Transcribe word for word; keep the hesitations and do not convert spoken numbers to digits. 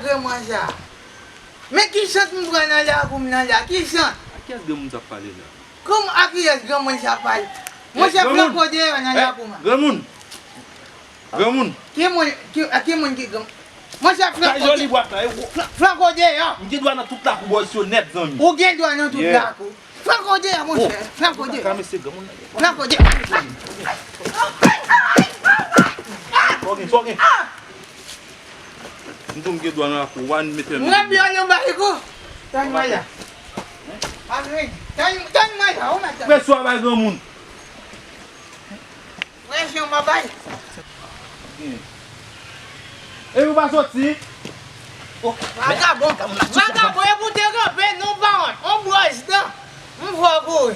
Granmoun sa. Men ki chans m pran nan lakou m nan la? Ki chans? A kiyès granmoun sa ap pale la? Kòman a kiyès granmoun sa ap pale? Monchè, granmoun. Franco deyò nan lakou m. Granmoun. Granmoun. Ki moun, ki, a ki moun ki gran? Monchè, Franco. Kay Joli bwat la, e wo. Franco deyò. M gen dwa nan tout lakou bò isit yo nèt, zanmi. Ou gen dwa nan tout lakou. Franco deyò, monchè. Franco deyò. Franco deyò. Sa w gen, sa w gen? M tou m gen dwa nan lakou, w a mete m. Mwen pye w nan baliko. Tann mwen la. Tann, tann mwen la, ou mèt tann. Presyon a bay granmoun. Presyon m ap bay. Epi w pa soti. Vagabon, vagabon, epi w te kanpe, non pa wont, on bwòz dan. M fò kouri.